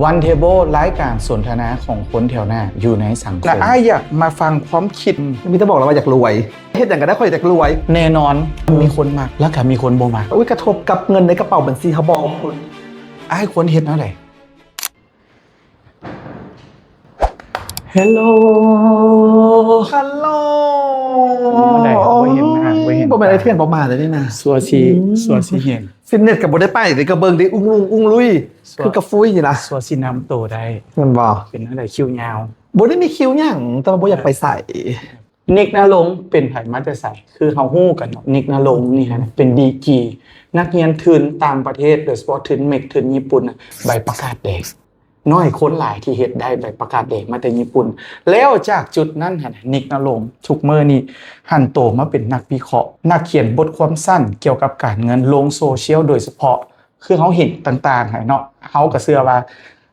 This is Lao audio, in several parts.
One Table ລາຍການສົນທະນາຂອງຄົນແຖວໜ້າຢູ່ໃນສັງຄົມ ແລະ ອ້າຍຢາກມາຟັງຄວາມຄິດ ມີແຕ່ບອກແລ້ວວ່າຢາກລວຍ ເຮັດຫຍັງກໍໄດ້ ຂ້ອຍຢາກລວຍ. ແນ່ນອນ ມີຄົນມັກ ແລ້ວກໍມີຄົນບໍ່ມັກ. ອຸ້ຍ ກະທົບກັບເງິນໃນກະເປົາບັນຊີເຮົາບໍ່? ອ້າຍຄວນເຮັດແນວໃດ? Hello Hello ແນວໃດ? ບໍ່ເຫັນໜ້າ ບໍ່ເຫັນຕາ ບໍ່ແມ່ນໄອ້ທ່ຽນບໍ່ມາເລີຍນີ້ນະ ຊົ່ວຊິ ອືມ ຊົ່ວຊິເຫັນ. ຟິດເນັດກໍບໍ່ໄດ້ໄປເດ້ ກໍເບິ່ງເດ້ ອຸ້ງລຸງອຸ້ງລຸຍ ຊົ່ວ ຄືກະຟຸຍນີ້ນະ ຊົ່ວຊິນຳໂຕໄດ້ ແມ່ນບໍ່? ເປັນແນວໃດ? ຄິວຍາວ ບໍ່ໄດ້ມີຄິວຫຍັງ ແຕ່ວ່າບໍ່ຢາກໄປໃສ. ນິກນະລົງເປັນໃຜມາແຕ່ໃສ? ຄືເຮົາຮູ້ກັນເນາະ ນິກນະລົງນີ້ຫັ້ນເປັນດີກຣີນັກຮຽນທຶນຕ່າງປະເທດ ໂດຍສະເພາະທຶນເມັກ ທຶນຍີ່ປຸ່ນນະ ໃບປະກາດແດງ. ນ້ອຍຄົນຫຼາຍທີ່ເຮັດໄດ້ໃບປະກາດແດງມາແຕ່ຍີ່ປຸ່ນ. ແລ້ວຈາກຈຸດນັ້ນຫັ້ນ ນິກນະລົງທຸກມື້ນີ້ຫັນໂຕມາເປັນນັກວິເຄາະ ນັກຂຽນບົດຄວາມສັ້ນກ່ຽວກັບການເງິນ ລົງໂຊຊຽວໂດຍສະເພາະ. ຄືເຮົາເຫັນຕ່າງໆຫັ້ນເນາະ ເຮົາກໍເຊື່ອວ່າ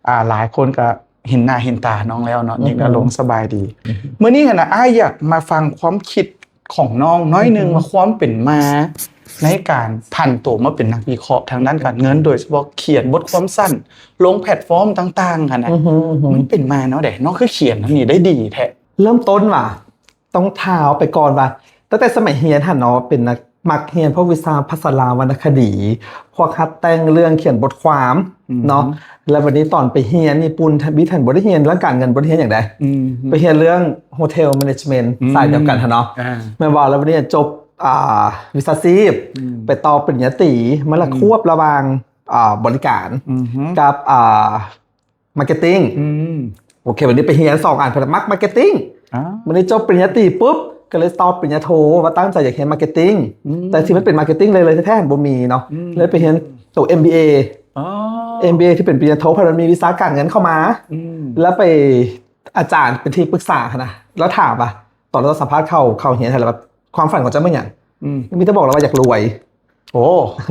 ອ່າ ຫຼາຍຄົນກໍເຫັນໜ້າເຫັນຕານ້ອງແລ້ວເນາະ. ອືຮຶ ນິກນະລົງ ສະບາຍດີ. ອືຮຶ ມື້ນີ້ຫັ້ນນະ ອ້າຍຢາກມາຟັງຄວາມຄິດຂອງນ້ອງໜ້ອຍໜຶ່ງ ອືຮຶ ວ່າຄວາມເປັນມາໃນການຜັນໂຕມາເປັນນັກວິເຄາະທາງດ້ານການເງິນ ໂດຍສະເພາະຂຽນບົດຄວາມສັ້ນລົງແພລດຟອມຕ່າງໆຫັ້ນນະ ອືຮຶ ອືຮຶ ມັນເປັນມາແນວໃດ? ນ້ອງຄືຂຽນແນວນີ້ໄດ້ດີແທ້. ເລີ່ມຕົ້ນວ່າ ຕ້ອງທ້າວໄປກ່ອນວ່າ ຕັ້ງແຕ່ສະໄໝຮຽນຫັ້ນເນາະ ເປັນນັກ ມັກຮຽນພວກວິຊາພາສາລາວວັນນະຄະດີ ພວກຫັດແຕ່ງເລື່ອງ ຂຽນບົດຄວາມ ອືມ ເນາະ. ແລ້ວບັດນີ້ຕອນໄປຮຽນຍີ່ປຸ່ນ ບິດຫັ້ນບໍ່ໄດ້ຮຽນເລື່ອງການເງິນ ບໍ່ໄດ້ຮຽນຫຍັງໃດ ອືມ ໄປຮຽນເລື່ອງ Hotel Management ອືມ ສາຍດຽວກັນຫັ້ນເນາະ ອ່າ ແມ່ນບໍ່? ແລ້ວບັດນີ້ຈົບ ອ່າ ວິຊາຊີບ ອືມ ໄປຕໍ່ປະລິນຍາຕີ ມັນລະ ອືມ ຄວບລະຫວ່າງ ອ່າ ບໍລິການ ອືຮຶ ກັບ ອ່າ ມາເກັດຕິງ ອືມ ໂອເຄ ບັດນີ້ໄປຮຽນສອງອັນ ເພິ່ນມັກມາເກັດຕິງ ອ່າ ບັດນີ້ຈົບປະລິນຍາຕີປຸບ ກໍເລີຍຕໍ່ປະລິນຍາໂທ ວ່າຕັ້ງໃຈຢາກຮຽນມາເກັດຕິງ ອືມ ແຕ່ທີ່ມັນເປັນມາເກັດຕິງເລີຍໆແທ້ໆ ບໍ່ມີເນາະ ອືມ ເລີຍໄປຮຽນໂຕ ເອັມບີເອ ອໍ ເອັມບີເອ ທີ່ເປັນປະລິນຍາໂທ ເພາະມັນມີວິຊາການເງິນເຂົ້າມາ ອືມ ແລ້ວໄປ ອາຈານເປັນທີ່ປຶກສາຫັ້ນນະ ລາວຖາມວ່າ ຕອນລາວສຳພາດເຂົ້າ ເຂົ້າຮຽນຫັ້ນ ແລ້ວແບບຄວາມຝັນຂອງເຈົ້າແມ່ນຫຍັງ? ອືມ ມີແຕ່ບອກລາວວ່າຢາກລວຍ. ໂອ້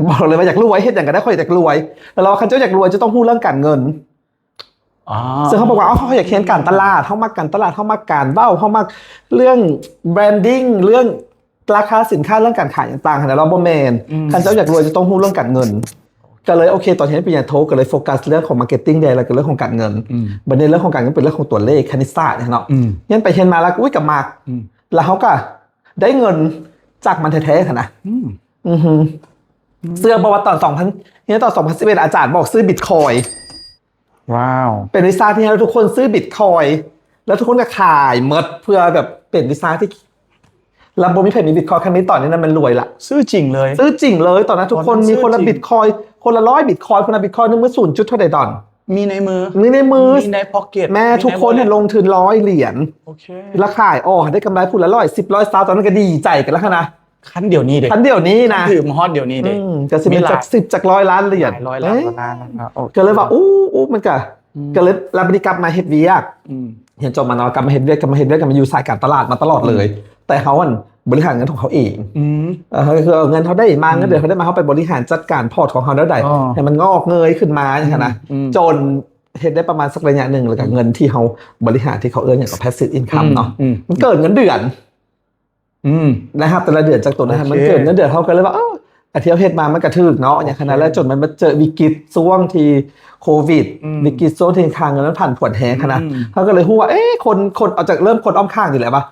ບອກເລີຍວ່າຢາກລວຍ ເຮັດຫຍັງກໍໄດ້ ຂ້ອຍຢາກລວຍ. ແລ້ວລາວວ່າ ຄັນເຈົ້າຢາກລວຍ ເຈົ້າຕ້ອງຮູ້ເລື່ອງການເງິນ. ອໍ ເຊິ່ງເຮົາບອກວ່າ ເຮົາຢາກຮຽນການຕະຫຼາດ ເຮົາມັກການຕະຫຼາດ ເຮົາມັກການເວົ້າ ເຮົາມັກເລື່ອງ branding ເລື່ອງລາຄາສິນຄ້າ ເລື່ອງການຂາຍຕ່າງໆຫັ້ນນະ ລາວບໍ່ແມ່ນ. ອືມ ຄັນເຈົ້າຢາກລວຍ ເຈົ້າຕ້ອງຮູ້ເລື່ອງການເງິນ. ກໍເລີຍ ໂອເຄ ຕອນຮຽນປະລິນຍາໂທ ກໍເລີຍໂຟກັສເລື່ອງຂອງ marketing ແດ່ ແລ້ວກໍເລື່ອງຂອງການເງິນ. ອືມ ບັດນີ້ເລື່ອງຂອງການເງິນເປັນເລື່ອງຂອງຕົວເລກ ຄະນິດສາດເນາະ. ອືມ ຮຽນໄປຮຽນມາແລ້ວ ອຸ້ຍ ກໍມັກ ອືມ ແລ້ວເຮົາກໍ ໄດ້ເງິນຈາກມັນແທ້ໆຫັ້ນນະ. ອືມ ອືຮຶ ອືມ ເຊື່ອບໍ່ວ່າຕອນສອງພັນ ຮຽນຕອນສອງພັນສິບເອັດ ອາຈານບອກຊື້ບິດຄອຍ. ວ້າວ ເປັນວິຊາທີ່ໃຫ້ທຸກຄົນຊື້ບິດຄອຍ ແລ້ວທຸກຄົນກໍຂາຍໝົດ ເພື່ອແບບເປັນວິຊາທີ່ ແລ້ວບໍ່ມີໃຜມີບິດຄອຍ. ຄັນມີຕອນນີ້ນະ ແມ່ນລວຍລະ. ຊື້ຈິງເລີຍ ຊື້ຈິງເລີຍ. ຕອນນັ້ນທຸກຄົນມີຄົນລະບິດຄອຍ ຄົນລະຮ້ອຍບິດຄອຍ ຄົນລະບິດຄອຍ ໜຶ່ງມື້ ສູນຈຸດເທົ່າໃດດອນ ມີໃນມື ມີໃນມື ມີໃນ pocket ແມ່ ມີໃນ wallet ທຸກຄົນຫັ້ນລົງທຶນຮ້ອຍຫຼຽນ. ໂອເຄ ລະຂາຍອອກ ໄດ້ກຳໄລຜູ້ລະຮ້ອຍ ສິບ ຮ້ອຍ ຊາວ ຕອນນັ້ນກໍດີໃຈກັນແລ້ວຫັ້ນນະ. ຄັນດຽວນີ້ເດ້ ຄັນດຽວນີ້ນະ ຄັນຖືມາຮອດດຽວນີ້ເດ້. ອືມ ກໍຊິເປັນຈັກສິບຈັກຮ້ອຍລ້ານຫຼຽນ ຫຼາຍຮ້ອຍລ້ານ ເອີ ໂອເຄ ກໍເລີຍວ່າ ໂອ້ ໂອ້ ມັນກໍ ອືມ ກໍເລີຍ ແລ້ວບັດນີ້ກັບມາເຮັດວຽກ ອືມ ຮຽນຈົບມາເນາະ ກັບມາເຮັດວຽກ ກັບມາເຮັດວຽກ ກັບມາຢູ່ສາຍການຕະຫຼາດມາຕະຫຼອດເລີຍ. ອືມ ແຕ່ເຮົາຫັ້ນ ບໍລິຫານເງິນຂອງເຮົາເອງ. ອືມ ເອີ ກໍຄືເອົາເງິນເຮົາໄດ້ມາ ອືມ ເງິນເດືອນເຮົາໄດ້ມາ ເຮົາໄປບໍລິຫານຈັດການພອດຂອງເຮົາແນວໃດ ອໍ ໃຫ້ມັນງອກເງີຍຂຶ້ນມາ ອືມ ຈັ່ງຊັ້ນນະ. ອືມ ຈົນເຮັດໄດ້ປະມານສັກໄລຍະໜຶ່ງ ແລ້ວກໍ ອືມ ເງິນທີ່ເຮົາບໍລິຫານ ທີ່ເຂົາເອີ້ນຫຍັງ passive income ອືມ ເນາະ ອືມ ມັນເກີນເງິນເດືອນ. ອືມ ລາຍຮັບແຕ່ລະເດືອນຈາກໂຕນັ້ນ ໂອເຄ ມັນເກີນເງິນເດືອນ ເຮົາກໍເລີຍວ່າ ເອີ ອັນທີ່ເຮົາເຮັດມາມັນກໍຖືກເນາະ ອືມ ຫຍັງຂະໜາດນັ້ນ. ໂອເຄ ແລ້ວຈົນມັນມາເຈີວິກິດຊ່ວງທີ່ໂຄວິດ ອືມ ວິກິດຊ່ວງທີ່ຄ່າເງິນມັນຜັນຜວນແຮງຫັ້ນນະ ອືມ ເຮົາກໍເລີຍຮູ້ວ່າ ເອ ຄົນ ຄົນ ເອົາຈາກ ເລີ່ມຄົນອ້ອມຂ້າງນີ້ແຫຼະວ່າ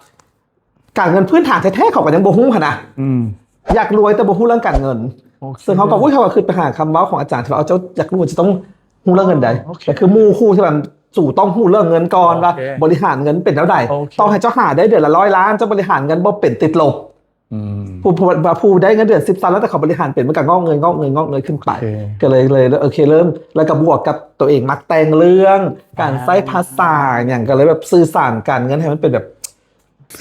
ການເງິນພື້ນຖານແທ້ໆ ເຂົາກໍຍັງບໍ່ຮູ້ຫັ້ນນະ. ອືມ ຢາກລວຍແຕ່ບໍ່ຮູ້ເລື່ອງການເງິນ. ໂອເຄ ເຊິ່ງເຮົາກໍ ອຸ້ຍ ເຮົາກໍຄິດໄປຫາຄຳເວົ້າຂອງອາຈານທີ່ວ່າ ເອົາ ເຈົ້າຢາກລວຍ ເຈົ້າຕ້ອງຮູ້ເລື່ອງເງິນໃດ. ອໍ ໂອເຄ ກໍຄືໝູ່ຄູ່ທີ່ວ່າ ສູຕ້ອງຮູ້ເລື່ອງເງິນກ່ອນ ໂອເຄ ວ່າບໍລິຫານເງິນເປັນແນວໃດ. ໂອເຄ ຕໍ່ໃຫ້ເຈົ້າຫາໄດ້ເດືອນລະຮ້ອຍລ້ານ ເຈົ້າບໍລິຫານເງິນບໍ່ເປັນ ຕິດລົບ. ອືມ ຜູ້ ຜູ້ ຜູ້ ຜູ້ໄດ້ເງິນເດືອນສິບ ຊາວ ແລ້ວແຕ່ເຂົາບໍລິຫານເປັນ ມັນກໍງອກເງີຍ ງອກເງີຍ ງອກເງີຍຂຶ້ນໄປ. ໂອເຄ ກໍເລີຍ ເລີຍ ໂອເຄ ເລີ່ມ ແລ້ວກໍບວກກັບຕົວເອງມັກແຕ່ງເລື່ອງ ອ່າ ການໃຊ້ພາສາຫຍັງ ກໍເລີຍແບບສື່ສານການເງິນໃຫ້ມັນເປັນແບບ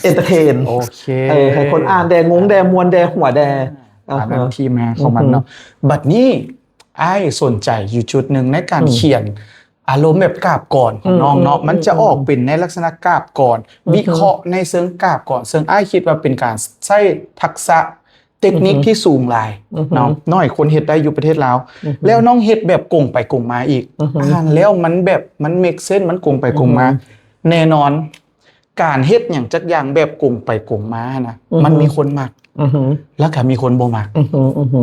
entertain ໂອເຄ ເອີ ໃຫ້ຄົນອ່ານແດ່ ງົງແດ່ ມ່ວນແດ່ ຫົວແດ່. ອ່າ ອັນນັ້ນທີ່ມາຂອງມັນເນາະ. ອືຮຶ ບັດນີ້ອ້າຍສົນໃຈຢູ່ຈຸດໜຶ່ງໃນການ ອືມ ຂຽນ ອາລົມແບບກາບກອນຂອງ ອືມ ນ້ອງເນາະ ອືມ ມັນຈະອອກເປັນໃນລັກສະນະກາບກອນ ອືມ ວິເຄາະໃນເຊີງກາບກອນ ເຊິ່ງອ້າຍຄິດວ່າເປັນການໃຊ້ທັກສະເຕັກນິກ ອືມ ທີ່ສູງຫຼາຍ ອືມ ເນາະ ໜ້ອຍຄົນເຮັດໄດ້ຢູ່ປະເທດລາວ ອືມ ແລ້ວນ້ອງເຮັດແບບກົງໄປກົງມາອີກ ອືມ ອ່ານແລ້ວມັນແບບ ມັນ make sense ມັນກົງໄປກົງມາ ອືມ ແນ່ນອນ ການເຮັດຫຍັງຈັກຢ່າງແບບກົງໄປກົງມານະ ອືຮຶ ມັນມີຄົນມັກ ອືຮຶ ແລ້ວກໍມີຄົນບໍ່ມັກ ອືຮຶ ອືຮຶ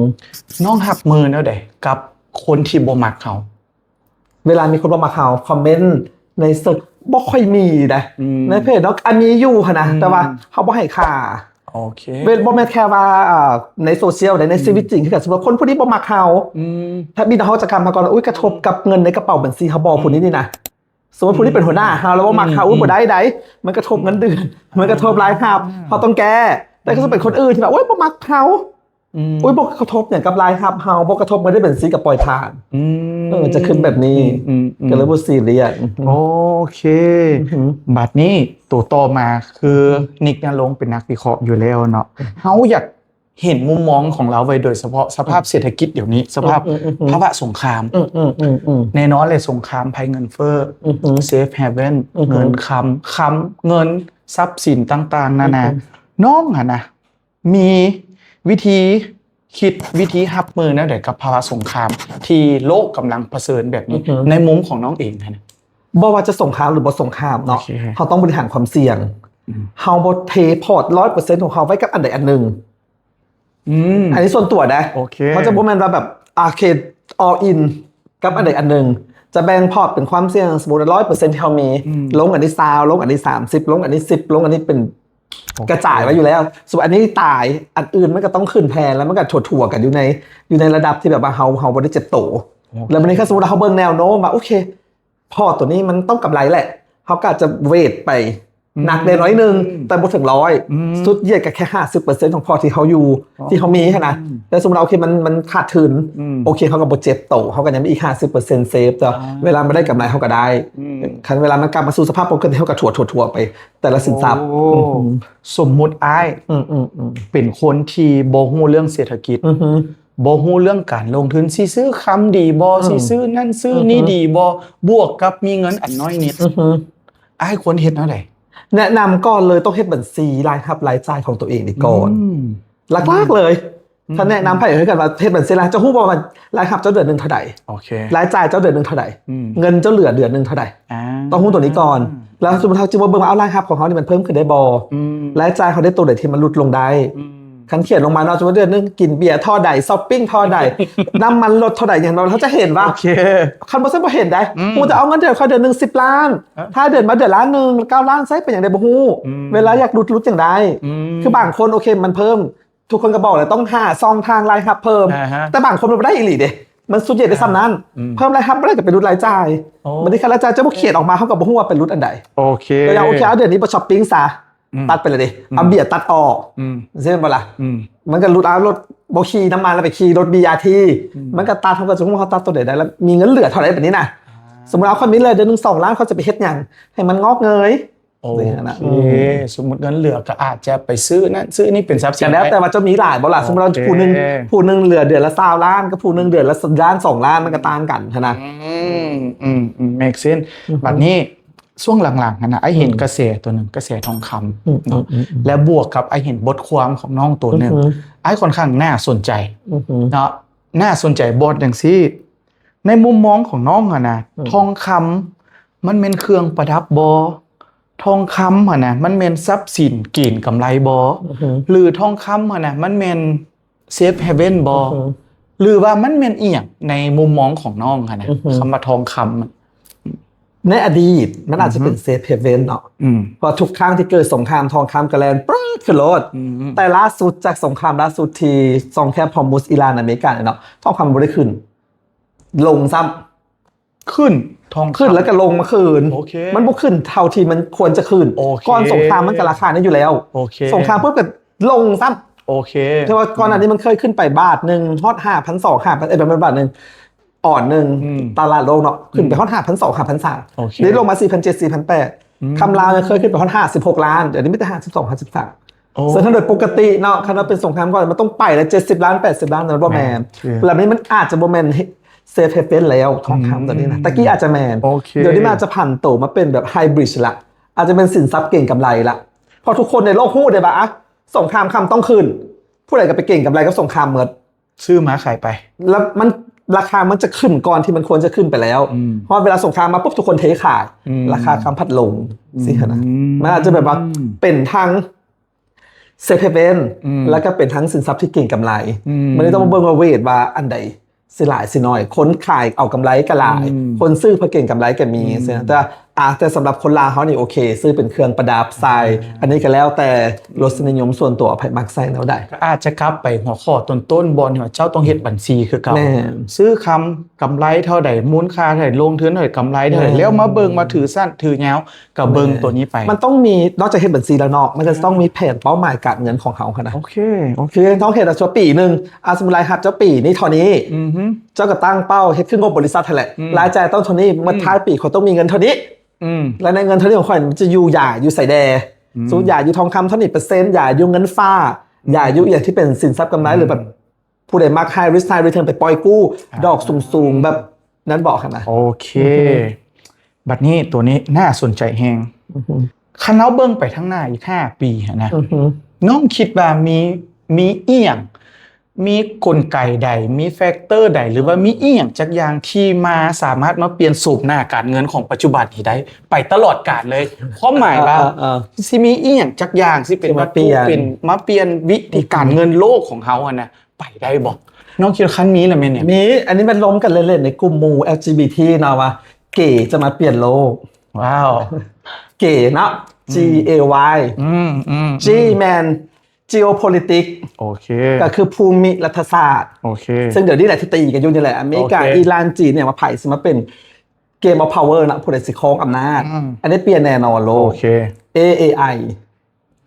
ນ້ອງຮັບມືແນວໃດກັບຄົນທີ່ບໍ່ມັກເຮົາ? ເວລາມີຄົນບໍ່ມັກເຮົາ ຄອມເມັນໃນເຊີດບໍ່ຄ່ອຍມີໃດ ໃນເພຈເນາະ ອັນມີຢູ່ຫັ້ນນະ ແຕ່ວ່າເຮົາບໍ່ໃຫ້ຄ່າ. ໂອເຄ ບໍ່ແມ່ນແຄ່ວ່າໃນໂຊຊຽວໃດ ໃນຊີວິດຈິງຄືກັນ. ສົມມຸດຄົນຜູ້ນີ້ບໍ່ມັກເຮົາ ຖ້າມີເຮົາຈະກຳມາກ່ອນ ອຸ້ຍ ກະທົບກັບເງິນໃນກະເປົາບັນຊີເຮົາບໍ່ ຜູ້ນີ້ນີ້ນະ. ສົມມຸດຜູ້ນີ້ເປັນຫົວໜ້າເຮົາ ແລ້ວບໍ່ມັກເຮົາ ອຸ້ຍ ບໍ່ໄດ້ໃດ ມັນກະທົບເງິນເດືອນ ມັນກະທົບລາຍຮັບ ເຮົາຕ້ອງແກ້. ແຕ່ກໍຈະເປັນຄົນອື່ນທີ່ແບບ ໂອ້ຍ ບໍ່ມັກເຮົາ ອຸ້ຍ ບໍ່ກະທົບຫຍັງກັບລາຍຮັບເຮົາ ບໍ່ກະທົບເງິນໃນບັນຊີ ກໍປ່ອຍຜ່ານ. ເອີ ຈະຂຶ້ນແບບນີ້ ກໍເລີຍບໍ່ຊີຣຽສ. ໂອເຄ ບາດນີ້ໂຕຕໍ່ມາຄື ນິກນະລົງເປັນນັກວິເຄາະຢູ່ແລ້ວເນາະ ເຮົາຢາກເຫັນມຸມມອງຂອງລາວໄວ້ ໂດຍສະເພາະສະພາບເສດຖະກິດດຽວນີ້ ສະພາບພາວະສົງຄາມ. ແນ່ນອນແຫຼະ ສົງຄາມໄພເງິນເຟີ້ safe haven ເງິນຄຳ ຄຳ ເງິນ ຊັບສິນຕ່າງໆນານາ. ນ້ອງຫັ້ນນະ ມີວິທີຄິດ ວິທີຮັບມືແນວໃດກັບພາວະສົງຄາມທີ່ໂລກກຳລັງປະເຊີນແບບນີ້ ໃນມຸມຂອງນ້ອງເອງຫັ້ນນະ? ບໍ່ວ່າຈະສົງຄາມ ຫຼື ບໍ່ສົງຄາມເນາະ ເຮົາຕ້ອງບໍລິຫານຄວາມສ່ຽງ. ເຮົາບໍ່ເທພອດຮ້ອຍເປີເຊັນຂອງເຮົາໄວ້ກັບອັນໃດອັນໜຶ່ງ. ອັນນີ້ສ່ວນຕົວເດ້. ເຮົາຈະບໍ່ແມ່ນວ່າແບບ ໂອເຄ all in ກັບອັນໃດອັນໜຶ່ງ ຈະແບ່ງພອດເປັນຄວາມສ່ຽງ ສົມມຸດຮ້ອຍເປີເຊັນທີ່ເຮົາມີ ລົງອັນນີ້ຊາວ ລົງອັນນີ້ສາມສິບ ລົງອັນນີ້ສິບ ລົງອັນນີ້ເປັນ ກະຈາຍໄວ້ຢູ່ແລ້ວ. ສົມມຸດອັນນີ້ຕາຍ ອັນອື່ນມັນກໍຕ້ອງຂຶ້ນແທນ ແລ້ວມັນກໍຖົ່ວໆກັນຢູ່ໃນ ຢູ່ໃນລະດັບທີ່ແບບວ່າເຮົາ ເຮົາບໍ່ໄດ້ເຈັບໂຕ. ແລ້ວບັດນີ້ ຄັນສົມມຸດເຮົາເບິ່ງແນວໂນ້ມວ່າ ໂອເຄ ພອດໂຕນີ້ມັນຕ້ອງກຳໄລແຫຼະ ເຮົາກໍອາດຈະເວດໄປ ໜັກແດ່ໜ້ອຍໜຶ່ງ ແຕ່ບໍ່ເຖິງຮ້ອຍ ສຸດຍຽດກໍແຄ່ຫ້າສິບເປີເຊັນຂອງພອດທີ່ເຮົາຢູ່ ທີ່ເຮົາມີຫັ້ນນະ. ແຕ່ສົມມຸດວ່າ ໂອເຄ ມັນ ມັນຂາດທຶນ ໂອເຄ ເຮົາກໍບໍ່ເຈັບໂຕ ເຮົາກໍຍັງມີອີກຫ້າສິບເປີເຊັນ safe ຕໍ່ເວລາມັນໄດ້ກຳໄລເຮົາກໍໄດ້. ຄັນເວລາມັນກັບມາສູ່ສະພາບປົກກະຕິ ເຮົາກໍຖົ່ວໆໄປ ແຕ່ລະສິນຊັບ. ສົມມຸດອ້າຍເປັນຄົນທີ່ບໍ່ຮູ້ເລື່ອງເສດຖະກິດ ບໍ່ຮູ້ເລື່ອງການລົງທຶນ ຊິຊື້ຄຳດີບໍ່ ຊິຊື້ນັ້ນຊື້ນີ້ດີບໍ່ ບວກກັບມີເງິນອັນນ້ອຍນິດ ອ້າຍຄວນເຮັດແນວໃດ? ແນະນຳກ່ອນເລີຍ ຕ້ອງເຮັດບັນຊີລາຍຮັບລາຍຈ່າຍຂອງຕົວເອງນີ້ກ່ອນ ຫຼັກໆເລີຍ. ຄັນແນະນຳໃຜຄືກັນວ່າເຮັດບັນຊີລາຍ ເຈົ້າຮູ້ບໍ່ວ່າລາຍຮັບເຈົ້າເດືອນໜຶ່ງເທົ່າໃດ? ລາຍຈ່າຍເຈົ້າເດືອນໜຶ່ງເທົ່າໃດ? ເງິນເຈົ້າເຫຼືອເດືອນໜຶ່ງເທົ່າໃດ? ຕ້ອງຮູ້ຕົວນີ້ກ່ອນ. ແລ້ວສົມມຸດເຮົາຈຶ່ງມາເບິ່ງວ່າ ເອົາ ລາຍຮັບຂອງເຮົານີ້ມັນເພີ່ມຂຶ້ນໄດ້ບໍ່? ລາຍຈ່າຍເຮົາໄດ້ໂຕໃດທີ່ມັນຫຼຸດລົງໄດ້? ຄັນຂຽນລົງມາເນາະ ສົມມຸດເດືອນໜຶ່ງກິນເບຍທໍ່ໃດ ຊັອບປິງທໍ່ໃດ ນ້ຳມັນລົດທໍ່ໃດ ຫຍັງເນາະ ເຮົາຈະເຫັນວ່າ ໂອເຄ ຄັນບໍ່ຊັ້ນບໍ່ເຫັນໃດ. ຮູ້ແຕ່ເອົາເງິນເດືອນຂ້ອຍເດືອນໜຶ່ງສິບລ້ານ ທ້າຍເດືອນມາເດືອນລ້ານໜຶ່ງ ເກົ້າລ້ານ ໃຊ້ໄປຫຍັງໄດ້ບໍ່ຮູ້. ເວລາຢາກຫຼຸດ ຫຼຸດຈັ່ງໃດ? ຄືບາງຄົນ ໂອເຄ ມັນເພີ່ມ ທຸກຄົນກໍບອກແຫຼະ ຕ້ອງຫາຊ່ອງທາງລາຍຮັບເພີ່ມ ແຕ່ບາງຄົນມັນບໍ່ໄດ້ອີ່ຫຼີເດ້ ມັນສຸດຍອດໄດ້ສ່ຳນັ້ນ. ເພີ່ມລາຍຮັບບໍ່ໄດ້ກໍໄປຫຼຸດລາຍຈ່າຍ. ບັດນີ້ຄັນລາຍຈ່າຍເຈົ້າບໍ່ຂຽນອອກມາ ເຮົາກໍບໍ່ຮູ້ວ່າໄປຫຼຸດອັນໃດ. ໂອເຄ ກໍຢ່າງ ໂອເຄ ເອົາເດືອນນີ້ບໍ່ຊັອບປິງຊະ ຕັດໄປເລີຍເດ້ ເອົາເບຍຕັດອອກ ຊີ້ແມ່ນບໍ່ລະ? ມັນກໍຫຼຸດ ເອົາລົດບໍ່ຂີ່ນ້ຳມັນ ແລ້ວໄປຂີ່ລົດ ບີ ອາ ທີ ມັນກໍຕັດ ເຮົາກໍຈະຮູ້ວ່າເຮົາຕັດຕົວໃດໄດ້ ແລ້ວມີເງິນເຫຼືອເທົ່າໃດບັດນີ້ນະ. ສົມມຸດເອົາ ຂ້ອຍມີເຫຼືອເດືອນໜຶ່ງສອງລ້ານ ຂ້ອຍຈະໄປເຮັດຫຍັງໃຫ້ມັນງອກເງີຍ? ໂອເຄ ສົມມຸດເງິນເຫຼືອກໍອາດຈະໄປຊື້ນັ້ນຊື້ນີ້ເປັນຊັບສິນ ກໍແລ້ວແຕ່ວ່າເຈົ້າມີຫຼາຍບໍ່ລະ. ສົມມຸດວ່າຜູ້ໜຶ່ງ ຜູ້ໜຶ່ງເຫຼືອເດືອນລະຊາວລ້ານ ກັບຜູ້ໜຶ່ງເດືອນລະລ້ານສອງລ້ານ ມັນກໍຕ່າງກັນຫັ້ນນະ. ເມກເຊັນ. ບັດນີ້ຊ່ວງຫຼັງໆຫັ້ນນະ ອ້າຍເຫັນກະແສຕົວໜຶ່ງ ກະແສທອງຄຳເນາະ ແລະບວກກັບອ້າຍເຫັນບົດຄວາມຂອງນ້ອງຕົວໜຶ່ງ ອ້າຍຂ້ອນຂ້າງໜ້າສົນໃຈເນາະ ໜ້າສົນໃຈ. ບອດຈັ່ງຊີ້ ໃນມຸມມອງຂອງນ້ອງຫັ້ນນະ ທອງຄຳມັນແມ່ນເຄື່ອງປະດັບບໍ່? ທອງຄຳຫັ້ນນະ ມັນແມ່ນຊັບສິນເກງກຳໄລບໍ່? ຫຼືທອງຄຳຫັ້ນນະ ມັນແມ່ນເຊຟເຮເວັນບໍ່? ຫຼືວ່າມັນແມ່ນອີ່ຫຍັງໃນມຸມມອງຂອງນ້ອງຫັ້ນນະ ຄຳວ່າທອງຄຳ? ໃນອະດີດມັນອາດຈະເປັນເຊຟເຮເວັນເນາະ ເພາະທຸກຄັ້ງທີ່ເກີດສົງຄາມ ທອງຄຳກໍແລ່ນປຶດຂຶ້ນໂລດ. ແຕ່ລ່າສຸດ ຈາກສົງຄາມລ່າສຸດທີ່ຊ່ອງແຄບຮອຣມຸດ ອີຣານ ອາເມລິກາເນາະ ທອງຄຳບໍ່ໄດ້ຂຶ້ນ ລົງຊ້ຳ. ຂຶ້ນ ທອງຄຳ ຂຶ້ນແລ້ວກໍລົງມາຄືນ. ໂອເຄ ມັນບໍ່ຂຶ້ນເທົ່າທີ່ມັນຄວນຈະຂຶ້ນ. ໂອເຄ ກ່ອນສົງຄາມມັນກໍລາຄານີ້ຢູ່ແລ້ວ. ໂອເຄ ສົງຄາມປຸບກໍລົງຊ້ຳ. ໂອເຄ ແຕ່ວ່າກ່ອນໜ້ານີ້ມັນເຄີຍຂຶ້ນໄປບາດໜຶ່ງຮອດຫ້າພັນສອງ ຫ້າພັນ ເອີ ປະມານບາດໜຶ່ງ ອອນໜຶ່ງ ອືມ ຕະຫຼາດໂລກເນາະ ຂຶ້ນໄປ ອືມ ຮອດຫ້າພັນສອງ ຫ້າພັນສາມ ໂອເຄ ດຽວນີ້ລົງມາສີ່ພັນເຈັດ ສີ່ພັນແປດ ອືມ ຄຳລາວຍັງເຄີຍຂຶ້ນໄປຮອດຫ້າສິບຫົກລ້ານ ດຽວນີ້ມີແຕ່ຫ້າສິບສອງ ຫ້າສິບສາມ ໂອ້ ເຊິ່ງໂດຍປົກກະຕິເນາະ ຄັນວ່າເປັນສົງຄາມກ່ອນ ມັນຕ້ອງໄປແລ້ວ ເຈັດສິບລ້ານ ແປດສິບລ້ານ ແຕ່ມັນບໍ່ແມ່ນ ແມ່ນ ແມ່ນ ແມ່ນ ແລ້ວນີ້ມັນອາດຈະບໍ່ແມ່ນເຊຟເຮເວັນແລ້ວ ທອງຄຳ ອືມ ຕອນນີ້ນະ ແຕ່ກີ້ອາດຈະແມ່ນ ໂອເຄ ດຽວນີ້ມັນອາດຈະຜັນໂຕມາເປັນແບບໄຮບຣິດລະ ອາດຈະເປັນສິນຊັບເກັງກຳໄລລະ ເພາະທຸກຄົນໃນໂລກຮູ້ໄດ້ວ່າ ອະ ສົງຄາມຄຳຕ້ອງຂຶ້ນ ຜູ້ໃດກໍໄປເກັງກຳໄລກັບສົງຄາມໝົດ ຊື້ມາຂາຍໄປ ແລ້ວມັນ ລາຄາມັນຈະຂຶ້ນກ່ອນທີ່ມັນຄວນຈະຂຶ້ນໄປແລ້ວ ອືມ ຮອດເວລາສົງຄາມມາປຸບ ທຸກຄົນເທຂາຍ ອືມ ລາຄາຄຳພັດລົງ ອືມ ຊີ້ຫັ້ນນະ ມັນອາດຈະແບບວ່າ ອືມ ເປັນທັງເຊຟເຮເວັນ ອືມ ແລ້ວກໍເປັນທັງສິນຊັບທີ່ເກັງກຳໄລ ອືມ ມັນເລີຍຕ້ອງມາເບິ່ງວ່າເວດວ່າອັນໃດ ຊິຫຼາຍຊິໜ້ອຍ ຄົນຂາຍເອົາກຳໄລກໍຫຼາຍ ອືມ ຄົນຊື້ເພື່ອເກັງກຳໄລກໍມີ ອືມ ຊີ້ນະ ແຕ່ ອ່າ ແຕ່ສຳລັບຄົນລາວເຮົານີ້ ໂອເຄ ຊື້ເປັນເຄື່ອງປະດັບໃສ່ ອ່າ ອັນນີ້ກໍແລ້ວແຕ່ລົດນິຍົມສ່ວນຕົວ ໃຜມັກໃສ່ແນວໃດ ກໍອາດຈະກັບໄປຫົວຂໍ້ຕົ້ນໆ ບ່ອນທີ່ວ່າເຈົ້າຕ້ອງເຮັດບັນຊີຄືເກົ່າ ແມ່ນ ຊື້ຄຳ ກຳໄລເທົ່າໃດ ມູນຄ່າເທົ່າໃດ ລົງທຶນເທົ່າໃດ ກຳໄລເທົ່າໃດ ແມ່ນ ແລ້ວມາເບິ່ງວ່າຖືສັ້ນຖືຍາວ ກໍເບິ່ງ ແມ່ນ ຕົວນີ້ໄປ ມັນຕ້ອງມີ ນອກຈາກເຮັດບັນຊີແລ້ວເນາະ ມັນຈະ ອ່າ ຕ້ອງມີແຜນເປົ້າໝາຍການເງິນຂອງເຮົາຫັ້ນນະ ໂອເຄ ໂອເຄ ຕ້ອງເຮັດວ່າຊົ່ວປີໜຶ່ງ ອ່າ ສົມມຸດລາຍຮັບເຈົ້າປີນີ້ເທົ່ານີ້ ອືຮຶ ເຈົ້າກໍຕັ້ງເປົ້າເຮັດຄືງົບບໍລິສັດຫັ້ນແຫຼະ ອືມ ລາຍຈ່າຍຕ້ອງເທົ່ານີ້ ໝົດ ອືມ ທ້າຍປີຂ້ອຍຕ້ອງມີເງິນເທົ່ານີ້ ອືມ ແລ້ວໃນເງິນເທົ່ານີ້ຂອງຂ້ອຍມັນຈະຢູ່ຢາຍຢູ່ໃສແດ່ ອືມ ສົມມຸດຢາຍຢູ່ທອງຄຳເທົ່ານີ້ເປີເຊັນ ຢາຍຢູ່ເງິນຝາກ ອືມ ຢາຍຢູ່ອີ່ຫຍັງທີ່ເປັນສິນຊັບກຳໄລ ອືມ ຫຼືແບບ ຜູ້ໃດມັກ high risk high return ໄປປ່ອຍກູ້ ອ່າ ດອກສູງໆ ແບບນັ້ນເບາະຫັ້ນນະ ໂອເຄ ອືຮຶ ບັດນີ້ຕົວນີ້ໜ້າສົນໃຈແຮງ ອືຮຶ ຄັນເຮົາເບິ່ງໄປທາງໜ້າອີກຫ້າປີຫັ້ນນະ ອືຮຶ ນ້ອງຄິດວ່າມີ ມີອີ່ຫຍັງ ມີກົນໄກໃດ ມີແຟັກເຕີໃດ ຫຼືວ່າມີອີ່ຫຍັງຈັກຢ່າງທີ່ມາ ສາມາດມາປ່ຽນໂສມໜ້າການເງິນຂອງປັດຈຸບັນນີ້ໄດ້ ໄປຕະຫຼອດການເລີຍ ຄວາມໝາຍວ່າ ເອີໆໆ ຊິມີອີ່ຫຍັງຈັກຢ່າງ ຊິເປັນວັດຖຸ ຊິມາປ່ຽນ ເປັນ ມາປ່ຽນວິທີການເງິນໂລກຂອງເຮົາຫັ້ນນະ ໄປໄດ້ບໍ່? ນ້ອງຄິດວ່າຄັນມີລະແມ່ນຫຍັງ? ມີ ອັນນີ້ມັນລົມກັນເຫຼັ້ນໆ ໃນກຸ່ມໝູ່ ແອລຈີບີທີ ເນາະ ວ່າເກຈະມາປ່ຽນໂລກ ວ້າວ ເກເນາະ ອືມ ຈີ ເອ ວາຍ ອືມໆໆ ຈີ ແມ່ນ geopolitics ໂອເຄ ກໍຄືພູມິລັດຖະສາດ ໂອເຄ ເຊິ່ງດຽວນີ້ແຫຼະທີ່ຕີກັນຢູ່ນີ້ແຫຼະ ອາເມລິກາ ໂອເຄ ອີຣານ ຈີນ ຫຍັງວ່າໃຜຊິມາເປັນ game of power ນະ ຜູ້ໃດຊິຄອງອຳນາດ ອືມ ອັນນີ້ປ່ຽນແນ່ນອນໂລກ ໂອເຄ ເອໄອ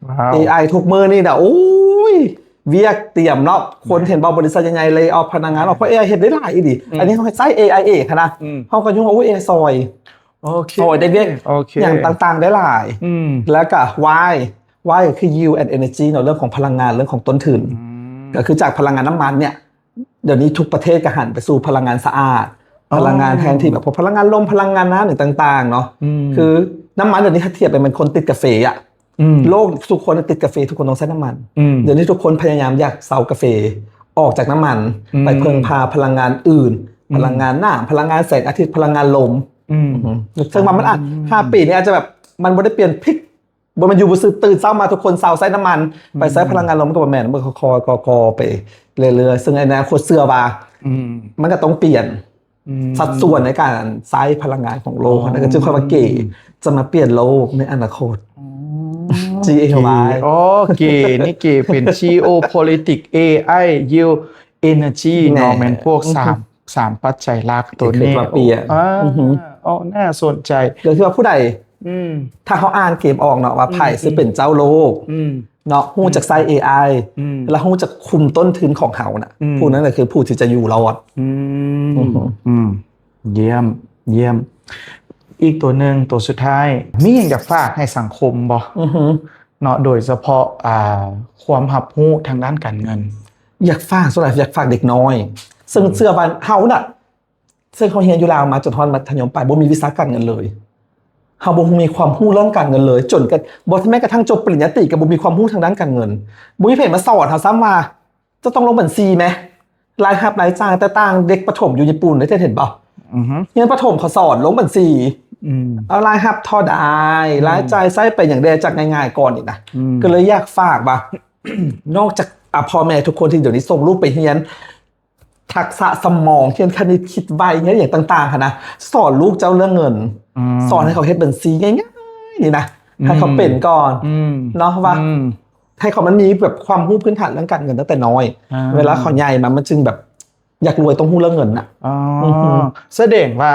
ວ້າວ ເອໄອທຸກມື້ນີ້ນະ ໂອ້ຍ ວຽກຕຽມເນາະ ຄົນເຫັນບໍ່ ບໍລິສັດໃຫຍ່ໆ lay off ພະນັກງານອອກ ເພາະເອໄອເຮັດໄດ້ຫຼາຍອີ່ຫຼີ ອືມ ອັນນີ້ເຮົາໃຊ້ເອໄອເອງຫັ້ນນະ ອືມ ເຮົາກໍຍັງວ່າ ໂອ້ຍ ເອໄອຊ່ອຍ ໂອເຄ ຊ່ອຍໄດ້ວຽກ ໂອເຄ ຫຍັງຕ່າງໆ ໄດ້ຫຼາຍ ອືມ ແລ້ວກໍ Y Y ກໍຄື yield and energy ເນາະ ເລື່ອງຂອງພະລັງງານ ເລື່ອງຂອງຕົ້ນທຶນ ອືມ ກໍຄືຈາກພະລັງງານນ້ຳມັນເນຍ ດຽວນີ້ທຸກປະເທດກໍຫັນໄປສູ່ພະລັງງານສະອາດ ອໍ ພະລັງງານແທນທີ່ແບບພວກພະລັງງານລົມ ພະລັງງານນ້ຳ ຫຍັງຕ່າງໆ ເນາະ ອືມ ຄືນ້ຳມັນດຽວນີ້ ຖ້າທຽບໄປ ມັນຄົນຕິດກາເຟອະ ອືມ ໂລກທຸກຄົນຕິດກາເຟ ທຸກຄົນຕ້ອງໃຊ້ນ້ຳມັນ ອືມ ດຽວນີ້ທຸກຄົນພະຍາຍາມຢາກເຊົາກາເຟ ອອກຈາກນ້ຳມັນ ອືມ ໄປເພິ່ງພາພະລັງງານອື່ນ ອືມ ພະລັງງານນ້ຳ ພະລັງງານແສງອາທິດ ພະລັງງານລົມ ອືມ ອືມ ເຊິ່ງວ່າມັນອາດ ອືມ ຫ້າປີນີ້ອາດຈະແບບ ມັນບໍ່ໄດ້ປ່ຽນພິກ ບໍ່ແມ່ນຢູ່ຊື່ໆ ຕື່ນເຊົ້າມາທຸກຄົນເຊົາໃຊ້ນ້ຳມັນ ອືມ ໄປໃຊ້ພະລັງງານລົມ ມັນກໍບໍ່ແມ່ນ ມັນກໍຄ່ອຍໆ ກໍໆ ໄປເລື້ອຍໆ ເຊິ່ງໃນອະນາຄົດເຊື່ອວ່າ ອືມ ມັນກໍຕ້ອງປ່ຽນ ອືມ ສັດສ່ວນໃນການໃຊ້ພະລັງງານຂອງໂລກ ອໍ ນັ້ນກໍຈຶ່ງຄ່ອຍວ່າເກຈະມາປ່ຽນໂລກໃນອະນາຄົດ ອໍ ຈີ ເອ ວາຍ ອໍ ເກ ນີ້ເກເປັນ geopolitics ເອໄອ yield energy ເນາະ ແມ່ນ ແມ່ນພວກສາມ ອືຮຶ ສາມປັດໄຈຫຼັກໂຕນີ້ ທີ່ເຄີຍວ່າປ່ຽນ ອາ ອືຮຶ ອໍ ໜ້າສົນໃຈ ກໍຄືວ່າຜູ້ໃດ ອືມ ຖ້າເຮົາອ່ານເກມອອກເນາະ ວ່າໃຜ ອືມ ຊິເປັນເຈົ້າໂລກ ອືມ ເນາະ ຮູ້ຈັກໃຊ້ ອືມ ເອໄອ ອືມ ແລ້ວຮູ້ຈັກຄຸມຕົ້ນທຶນຂອງເຮົານະ ອືມ ຜູ້ນັ້ນນະຄືຜູ້ທີ່ຈະຢູ່ລອດ ອືມ ອືຮຶ ອືມ ຢ້ຽມ ຢ້ຽມ ອີກຕົວໜຶ່ງ ຕົວສຸດທ້າຍ ມີຫຍັງຢາກຝາກໃຫ້ສັງຄົມບໍ່? ອືຮຶ ເນາະ ໂດຍສະເພາະ ອ່າ ຄວາມຮັບຮູ້ທາງດ້ານການເງິນ ຢາກຝາກ ສ່ວນຫຼາຍຢາກຝາກເດັກນ້ອຍ ເຊິ່ງ ອືມ ເຊື່ອວ່າເຮົານະ ເຊິ່ງເຮົາຮຽນຢູ່ລາວມາຈົນຮອດມັດທະຍົມປາຍ ບໍ່ມີວິຊາການເງິນເລີຍ ເຮົາບໍ່ມີຄວາມຮູ້ເລື່ອງການເງິນເລີຍ ຈົນກະ ບໍ່ ແມ້ກະທັ່ງຈົບປະລິນຍາຕີກໍບໍ່ມີຄວາມຮູ້ທາງດ້ານການເງິນ ບໍ່ມີໃຜມາສອນເຮົາຊ້ຳວ່າ ເຈົ້າຕ້ອງລົງບັນຊີແມ ລາຍຮັບລາຍຈ່າຍ ແຕ່ຕ່າງເດັກປະຖົມຢູ່ຍີ່ປຸ່ນເດ້ ເຫັນບໍ່? ອືຮຶ ຮຽນປະຖົມເຂົາສອນລົງບັນຊີ ອືມ ເອົາລາຍຮັບເທົ່າໃດ ອືມ ລາຍຈ່າຍໃຊ້ໄປຫຍັງແດ່ ຈັກງ່າຍໆ ກ່ອນນີ້ນະ ອືມ ກໍເລີຍຢາກຝາກວ່າ ນອກຈາກ ອ່າ ພໍ່ແມ່ທຸກຄົນທີ່ດຽວນີ້ສົ່ງລູກໄປຮຽນ ທັກສະສະໝອງ ຮຽນຄະນິດ ຄິດໄວ ຮຽນຫຍັງຕ່າງໆ ຫັ້ນນະ ສອນລູກເຈົ້າເລື່ອງເງິນ ອືມ ສອນໃຫ້ເຂົາເຮັດບັນຊີງ່າຍໆ ນີ້ນະ ອືມ ໃຫ້ເຂົາເປັນກ່ອນ ອືມ ເນາະ ວ່າ ອືມ ໃຫ້ເຂົາມັນມີແບບຄວາມຮູ້ພື້ນຖານເລື່ອງການເງິນຕັ້ງແຕ່ນ້ອຍ ອ່າ ເວລາເຂົາໃຫຍ່ມາ ມັນຈຶ່ງແບບຢາກລວຍ ຕ້ອງຮູ້ເລື່ອງເງິນນະ ອໍ ອືຮຶ ສະແດງວ່າ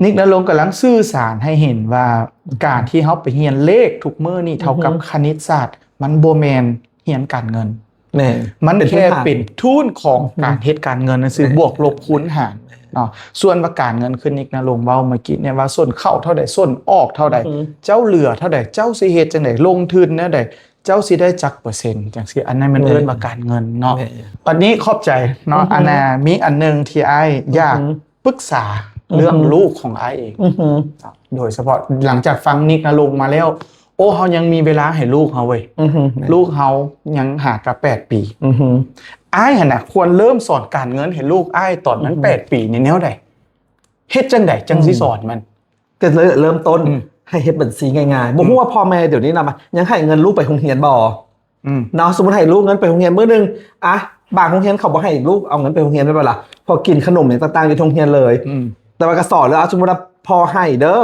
ນິກນະລົງກຳລັງສື່ສານໃຫ້ເຫັນວ່າ ອືຮຶ ການທີ່ເຮົາໄປຮຽນເລກທຸກມື້ນີ້ ເທົ່າກັບ ອືຮຶ ຄະນິດສາດ ມັນບໍ່ແມ່ນຮຽນການເງິນ ແມ່ນ ມັນແຄ່ເປັນພື້ນຖານ ເປັນທຶນຂອງ ອືຮຶ ການເຮັດການເງິນຊື່ໆ ແມ່ນ ບວກລົບຄູນຫານເນາະ ສ່ວນວ່າການເງິນ ຄືນິກນະລົງເວົ້າເມື່ອກີ້ນີ້ວ່າ ຊົນເຂົ້າເທົ່າໃດ ຊົນອອກເທົ່າໃດ ອືຮຶ ເຈົ້າເຫຼືອເທົ່າໃດ ເຈົ້າຊິເຮັດຈັ່ງໃດ ລົງທຶນແນວໃດ ເຈົ້າຊິໄດ້ຈັກເປີເຊັນ ຈັ່ງຊີ້ ອັນນັ້ນມັນ ແມ່ນ ເອີ້ນວ່າການເງິນເນາະ ແມ່ນ ບັດນີ້ຂອບໃຈເນາະ ອືຮຶ ອັນນ່າ ມີອັນໜຶ່ງທີ່ອ້າຍ ອືຮຶ ຢາກ ປຶກສາເລື່ອງ ອືຮຶ ລູກຂອງອ້າຍເອງ ອືຮຶ ໂດຍສະເພາະຫຼັງຈາກຟັງນິກນະລົງມາແລ້ວ ໂອ້ ເຮົາຍັງມີເວລາໃຫ້ລູກເຮົາເວີຍ ອືຮຶ ແມ່ນ ລູກເຮົາຍັງຫາກະແປດປີ ອືຮຶ ອ້າຍຫັ້ນນະ ຄວນເລີ່ມສອນການເງິນໃຫ້ລູກອ້າຍຕອນມັນ ອືຮຶ ແປດປີນີ້ແນວໃດ? ເຮັດຈັ່ງໃດຈັ່ງຊິ ອືມ ສອນມັນ? ກໍເລີຍເລີ່ມຕົ້ນ ອືມ ໃຫ້ເຮັດບັນຊີງ່າຍໆ ບໍ່ຮູ້ວ່າ ອືມ ພໍ່ແມ່ດຽວນີ້ນະ ຍັງໃຫ້ເງິນລູກໄປໂຮງຮຽນບໍ່? อืม ເນາະ ສົມມຸດໃຫ້ລູກເງິນໄປໂຮງຮຽນມື້ໜຶ່ງ ອ່ະ ບາງໂຮງຮຽນເຂົາບໍ່ໃຫ້ລູກເອົາເງິນໄປໂຮງຮຽນແມ່ນບໍ່ລະ ເພາະກິນຂະໜົມຫຍັງຕ່າງໆຢູ່ໂຮງຮຽນເລີຍ อืม ແຕ່ວ່າກໍສອນເລີຍ ເອົາ ສົມມຸດວ່າພໍ່ໃຫ້ເດີ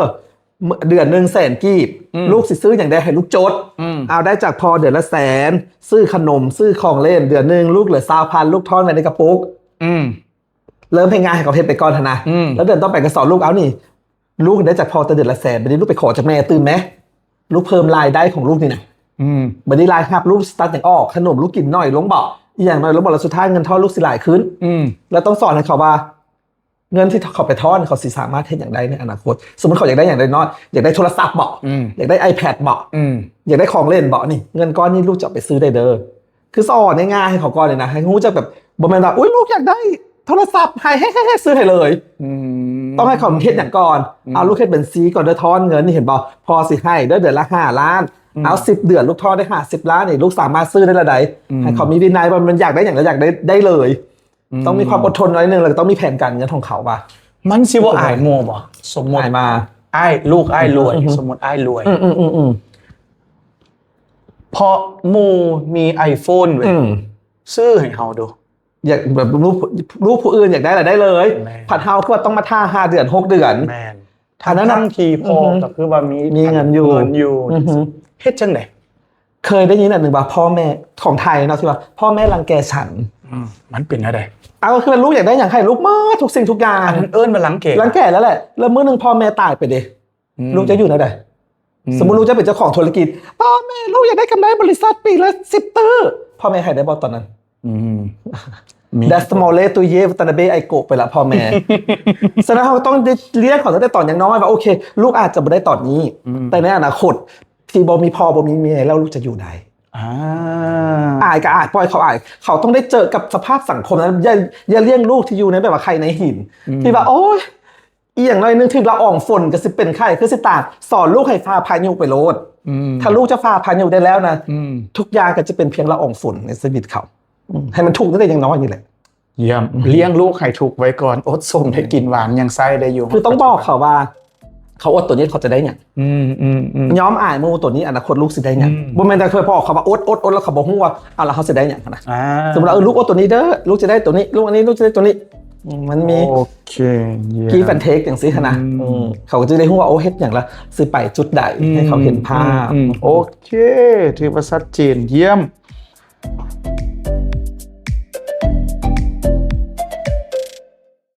ເດືອນໜຶ່ງແສນກີບ อืม ລູກຊິຊື້ຫຍັງໄດ້ໃຫ້ລູກຈົດ อืม ເອົາ ໄດ້ຈາກພໍ່ເດືອນລະແສນ ຊື້ຂະໜົມ ຊື້ຂອງເລ່ນ ເດືອນໜຶ່ງລູກເຫຼືອຊາວພັນ ລູກທອນໄວ້ໃນກະປຸກ อืม ເລີ່ມເຮັດງານໃຫ້ເຂົາເຮັດໄປກ່ອນຫັ້ນນະ อืม ແລ້ວເດືອນຕໍ່ໄປກໍສອນລູກ ເອົານີ້ ລູກໄດ້ຈາກພໍ່ແຕ່ເດືອນລະແສນ ບັດນີ້ລູກໄປຂໍຈາກແມ່ຕື່ມແມ ລູກເພີ່ມລາຍໄດ້ຂອງລູກນີ້ນະ อืม ບັດນີ້ລາຍຮັບລູກສະຕາດຫຍັງອອກ ຂະໜົມລູກກິນໜ້ອຍລົງບໍ ອີຫຍັງໜ້ອຍລົງບໍ ແລ້ວສຸດທ້າຍເງິນທອນລູກຊິຫຼາຍຂຶ້ນ อืม ແລ້ວຕ້ອງສອນໃຫ້ເຂົາວ່າ ເງິນທີ່ເຂົາໄປທອນ ເຂົາຊິສາມາດເຮັດຫຍັງໄດ້ໃນອະນາຄົດ ສົມມຸດເຂົາຢາກໄດ້ຫຍັງໄດ້ເນາະ ຢາກໄດ້ໂທລະສັບບໍ อืม ຢາກໄດ້ iPad ບໍ อืม ຢາກໄດ້ຂອງເລ່ນບໍ ນີ້ເງິນກ້ອນນີ້ລູກຈະເອົາໄປຊື້ໄດ້ເດີ ຄືສອນງ່າຍໆໃຫ້ເຂົາກ່ອນເລີຍນະ ໃຫ້ຮູ້ຈັກແບບ ບໍ່ແມ່ນວ່າ ໂອ້ຍ ລູກຢາກໄດ້ໂທລະສັບ ໃຫ້ ໃຫ້ ໃຫ້ ໃຫ້ ຊື້ໃຫ້ເລີຍ อืม ຕ້ອງໃຫ້ເຂົາເຮັດຫຍັງກ່ອນ อืม ເອົາລູກເດືອນສີ່ກ່ອນເດີ ທອນເງິນ ນີ້ເຫັນບໍ່ ພໍ່ຊິໃຫ້ເດີ ເດືອນລະຫ້າລ້ານ อืม ເອົາສິບເດືອນ ລູກທອນໄດ້ຫ້າສິບລ້ານນີ້ ລູກສາມາດຊື້ໄດ້ລະໃດ อืม ໃຫ້ເຂົາມີວິໄນວ່າມັນຢາກໄດ້ຫຍັງ ແລ້ວຢາກໄດ້ ໄດ້ເລີຍ อืม ຕ້ອງມີຄວາມອົດທົນໜ້ອຍໜຶ່ງ ແລ້ວກໍຕ້ອງມີແຜນການເງິນຂອງເຂົາວ່າ ມັນຊິບໍ່ອາຍໝູ່ບໍ່ ສົມມຸດ ອາຍມາ ອ້າຍ ລູກອ້າຍລວຍ อืม ສົມມຸດອ້າຍລວຍ อืมอืมอืมอืม ເພາະໝູ່ມີ iPhone ເວີຍ อืม ຊື້ໃຫ້ເຮົາດູ อยากแบบลูกลูกผู้อื่นอยากได้อะไรได้เลย แม่น ผัดเฮาคือว่าต้องมาท่าห้าเดือนหกเดือน แม่น อันนั้นน่ะ ทั้งที่พ่อ อือฮึ ก็คือว่ามี มีเงินอยู่ เงินอยู่ อือฮึ เฮ็ดจังได๋ เคยได้ยินอันหนึ่งว่าพ่อแม่ของไทยเนาะที่ว่าพ่อแม่รังแกฉัน อืมมันเป็นจังได๋ เอาก็คือลูกอยากได้อย่างให้ลูกหมดทุกสิ่งทุกอย่าง อันนั้นเอิ้นว่ารังแก รังแกแล้วแหละ แล้วมื้อหนึ่งพ่อแม่ตายไปเด้ อืม ลูกจะอยู่แนวใด อืม สมมุติลูกจะเป็นเจ้าของธุรกิจ พ่อแม่ลูกอยากได้กำไรบริษัทปีละสิบตื้อ พ่อแม่ให้ได้บ่ตอนนั้น อืมมี That's small to ye watanabe ไอโกะไปละพ่อแม่ ฉะนั้นเราต้องได้เลี้ยงเขาตั้งแต่ตอนยังน้อยว่าโอเค ลูกอาจจะไม่ได้ตอนนี้ อืม แต่ในอนาคตที่บ่มีพ่อบ่มีแม่แล้วลูกจะอยู่ได้ อ่า อายก็อายปล่อยเขาอาย เขาต้องได้เจอกับสภาพสังคมนั้นอย่าอย่าเลี้ยงลูกที่อยู่ในแบบว่าไข่ในหิน อืม ที่ว่าโอ้ยอีหยังน้อยนึงถึงละอองฝนก็สิเป็นไข่คือสิตายสอนลูกให้ฝ่าพายุไปโลด อืม ถ้าลูกจะฝ่าพายุได้แล้วนะ อืม ทุกอย่างก็จะเป็นเพียงละอองฝนในชีวิตเขาอืมให้มันถูกตั้งแต่ยังน้อยนี่แหละ เยี่ยม เลี้ยงลูกให้ทุกข์ไว้ก่อน อดส้มให้กินหวานยังใช้ได้อยู่ คือต้องบอกเขาว่า เขาอดตัวนี้เขาจะได้หยัง อืมอืมอืม ย้อมอายหมู่ตัวนี้อนาคตลูกสิได้หยัง อืม บ่แม่นแต่เคยบอกเขาว่าอดอดอดแล้วเขาบ่ฮู้ว่าเอาแล้วเขาสิได้หยังนะ อ่า สมมุติว่าเออลูกอดตัวนี้เด้อลูกจะได้ตัวนี้ ลูกอันนี้ลูกจะได้ตัวนี้อืมมันมี โอเคเยี่ยม give and take จังซี่หั้นนะ อืม อืมเขาก็จะได้ฮู้ว่าโอ้เฮ็ดหยังละสิไปจุดใด อืม ให้เขาเห็นภาพ อืมโอเค ถือว่าชัดเจนเยี่ยม